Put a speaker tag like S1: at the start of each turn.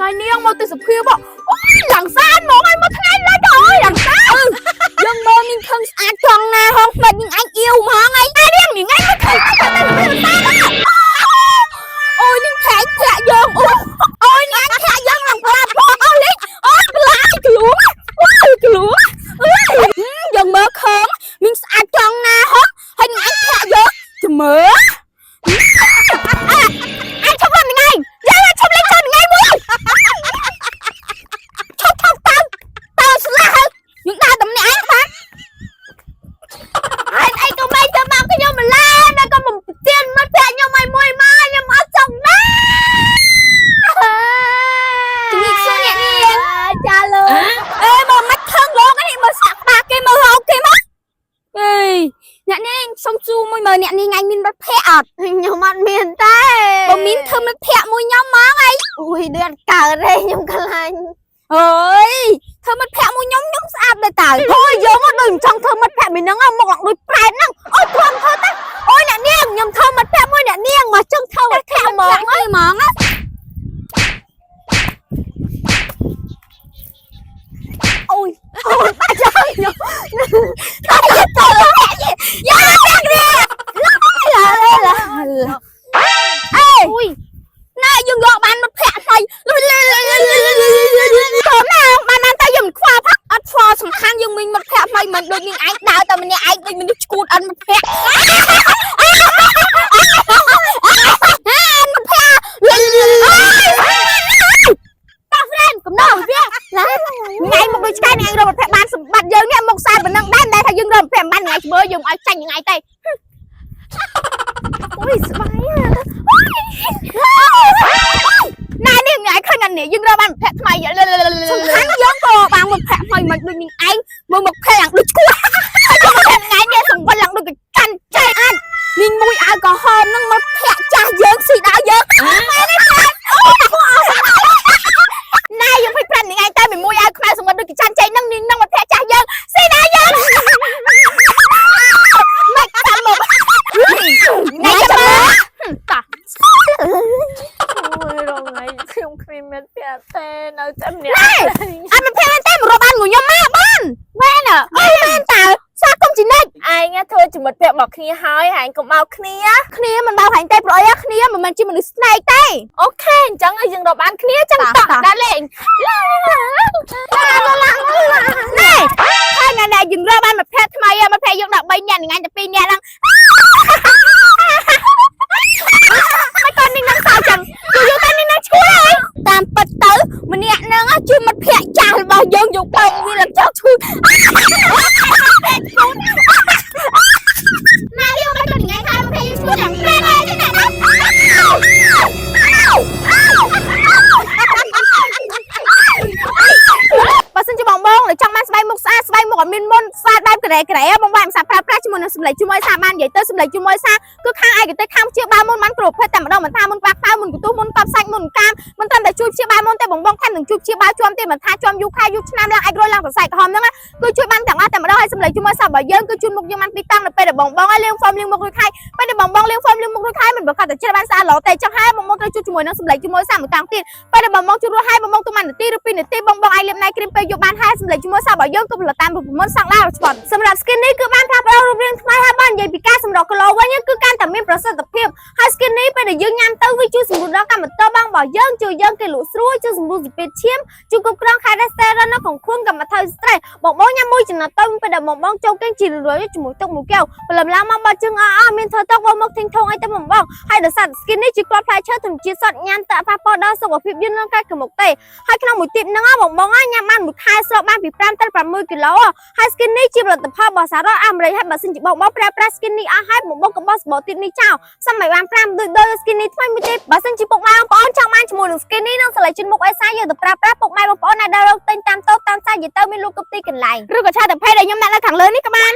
S1: ថ្ងៃនាងមកទេសភាពអូយឡើងស្អាតហ្មងហើយមកថ្ងៃឡើយទៅអើយឡើងស្អាតយើងមើលមានខឹងស្អាតត្រង់ណាហងផ្នែកនឹងអញអៀវហ្មងហើយតែនាងថ្ងៃមកខឹងតែតែអូយនឹងថែកធាក់យើងអូអូយនឹងអញធាក់យើងឡើងប្រាប់ផងអូលេអូក្លាយក្លូអូយក្លូអើយយើងមើលខឹងមានស្អាតត្រង់ណាហងហើយនឹងអញធាក់យើងចាំមើលអញឈប់ឡើងថ្ងៃយ៉ាឈប់លេងចោលថ្ងៃមួយ ឈប់ឈប់តើតើស្លាស់ហើយយើងដើរតែម្នាក់ឯងបាទហើយអីក៏មិនទៅមកខ្ញុំម្លែដល់ក៏មិនទៀនមិត្តភក្តិខ្ញុំឲ្យមួយមកខ្ញុំអត់ចង់ដែរជំរាបសួរអ្នកនាង
S2: ចាលើ
S1: អេមកមិនខឹងលោកនេះមើលសាក់ក្បាលគេមើលរោគគេមកអេអ្នកនាងសុំសួរមួយមើលអ្នកនាងឯងមានមិត្តភក្តិអត់
S2: ខ្ញុំអត់មានទេ
S1: បើមានធ្វើមិត្តភក្តិមួយខ្ញុំមកអី
S2: អូយដូចអត់កើតទេខ្ញុំខ្លាញ់
S1: អើយធ្វើមិត្តភក្តិមួយខ្ញុំខ្ញុំស្អាតដែរតើ
S2: អូយយើងអត់ដូចមិនចង់ធ្វើមិត្តភក្តិមួយហ្នឹងមកឡើងដូចប្រែតហ្នឹងអូយទ្រាំធ្វើតាអូយអ្នកនាងខ្ញុំធ្វើមិត្តភក្តិមួយអ្នកនាងមកចង់ធ្វើមិត្តភក្តិហ្មង
S1: ហ្មងហ្មងណា
S2: អូយអូយបាច់ចង់ខ្ញុំ
S1: តែទៅយ៉ាយ៉ាគ្នាឡាឡាឡាអេ
S2: អូយ
S1: ណែយើងយកបានមិត្តភក្តិថ្មីតើណាបានបានតែយើងមិនខ្វល់ផាអត់ខ្វល់សំខាន់យើងមានមិត្តភក្តិថ្មីមិនដូចនាងឯងដើរតែម្នាក់ឯងដូចមនុស្សឈួតអត់មិត្តភក្តិមិត្តភក្តិតោះ friend កំណត់វាថ្ងៃមកដូចឆ្កែថ្ងៃរកមិត្តភក្តិបានសម្បត្តិយើងនេះមកខ្សែប៉ុណ្ណឹងដែរតែថាយើងរកមិត្តភក្តិមិនបានថ្ងៃឈ្មើយើងឲ្យចាញ់ថ្ងៃទេ
S2: អូយស្បាយ
S1: ណែនេះថ្ងៃឃើញអានេះយើងរកបានមិត្តភក្តិថ្មីសំខាន់យើងក៏បានមិត្តភក្តិថ្មីមិនដូចនាងឯងមើលមកភ័យឡើងដូចឈួតហើយយកមកថ្ងៃនេះសម្វិលឡើងដូចកកាន់ចែកអាចនាងមួយអាវក្រហមហ្នឹងមិត្តភក្តិចាស់យើងស៊ីដល់យើងមែនទេណែយើងភ្លេចប្រាប់នាងឯងតែមួយអាវខ្មៅសម្វិលដូចកចាន់ចែកហ្នឹងនាងហ្នឹងមិត្តភក្តិចាស់យើងស៊ីដល់យើងមិនតាមមកថ្ងៃចាំមើលតោះ
S2: អូយរងថ្ងៃខ្ញុំគ្មានមិត្តភក្តិទេនៅតែម្នាក់
S1: ណែអត់មិនភ័យទេមករកបានមួយខ្ញុំមកបានមែនអើមែនតើស្វាគមន៍ជីនិច
S2: ឯងធ្វើជាមិត្តភក្តិរបស់គ្នាហើយឯងកុំបោកគ្នា
S1: គ្នាមិនបោកហែងទេព្រោះអីគ្នាមិនមែនជាមនុស្សស្នែកទេ
S2: OK អញ្ចឹងឲ្យយើងរកបានគ្នាចឹងតោះដល់លេង
S1: ណែហើយថ្ងៃនេះយើងរកបានមិត្តភក្តិថ្មីមិត្តភក្តិយើងដល់3នាក់ថ្ងៃតែ2នាក់ហ្នឹងមិនគាត់នេះនឹងសើចឹងយូរយូរតែនេះនឹងឈួលហើយតាមពិតទៅម្នាក់ហ្នឹងជាមិត្តភក្តិចាស់របស់យើងយកបោកវាឡើងចោលឈួល ណាយើងមិនទៅថ្ងៃខែមកពេលឈួលយ៉ាងប្រែហើយទេណាបើសិនជាបងបងដែលចង់បានស្បែកមុខស្អាតស្បែកមុខអត់មានមុនស្អាតបែបក្រែក្រែបងបងមិនសាប្រើប្រាស់ជាមួយនឹងសម្លេងជួយសាបាននិយាយទៅសម្លេងជួយសាគឺខាងឯកទេសខាងព្យាបាលមុនបានគ្រប់ប្រភេទតែម្ដងមិនថាមុនក្បាលខ្មៅមុនកន្ទុះមុនកប់សាច់មុនកាមមិនត្រឹមតែជួយព្យាបាលមុនទេបងបងថែមនឹងជួយព្យាបាលជាប់ទេមិនថាជាប់យូរខែយូរឆ្នាំឡើងអាចរយឡើងសរសៃក្រហមហ្នឹងគឺជួយបានទាំងអស់តែម្ដងហើយសម្លេងជួយសារបស់យើងគឺជួយមុខយើងបានពីរតាំងនៅពេលដែលបងបងឲ្យលាងហ្វមលាងមុខរួចហើយពេលដែលបងបងលាងហ្វមលាងមុខរួចហើយមិនប្រកាសតែចិត្តបានស្អាតល្អទេចង់ហើយបងបងត្រូវជួយជាមួយនឹងសម្លេងជួយសាមួយតាំងទៀត ពេលដែលបងបងជួបរួចហើយបងបងទុំមួយនាទីឬ2នាទីបងបងអាចលាបណៃគ្រីមពេលយកបានហើយសម្លេចជាមួយសារបស់យើងគឺផលិតតាមរូបមន្តសង់ដារឆ្បត់សម្រាប់ skin នេះគឺបានផ្លាស់ប្ដូររូបរាងថ្មីហើយបាននិយាយពីការសម្រក់គីឡូវិញគឺកាន់តែមានប្រសិទ្ធភាពហើយ skin នេះពេលដែលយើងញ៉ាំទៅវាជួយសម្រួលដល់កម្មតបងរបស់យើងជួយយើងគេលក់ស្រួលជួយសម្រួលសពាធឈាមជួយគ្រប់គ្រង cholesterol នៅក្នុងខ្លួនកម្មថយ stress បងបងញ៉ាំមួយចំណិតទៅពេលដែលបងបងចូលគេងជារឿយៗជាមួយទឹកមួយកែវព្រលឹមឡើងមកបាត់ជើងអស់អស់មានធ្វើទឹកវមកធិងធងអីទៅបងបងហើយដោយសារ skin នេះជាគ្រាប់ផ្លែឈើធម្មជាតិសុទ្ធញ៉ាំតែប៉ះពាល់ដល់សុខភាពយើងនឹងកាយក្រមុកទេហើយក្នុងមួយទីបហ្នឹងបងបងញ៉ាំបានមួយខែស្រកបានពី5ទៅ6គីឡូហើយ skin នេះជាផលិតផលរបស់សហរដ្ឋអាមេរិកហើយបើសិនជាបងបងប្រើប្រាស់ skin នេះអស់ហើយបងបងក៏បោះសម្បកទីបនេះចោលសម័យបាន5ដូចដូច skin នេះថ្មីមួយទៀតបើសិនជាពុកម៉ែបងប្អូនចង់បានជាមួយនឹង skin នេះនិងសលេជិនមុខអេសាយកទៅប្រើប្រាស់ពុកម៉ែបងប្អូនអាចដើររកទិញតាមតូបតាមផ្សារនិយាយទៅមានលក់គ្រប់ទីកន្លែង ឬក៏ឆាតទៅ page ដែលខ្ញុំដាក់នៅខាងលើនេះក៏បាន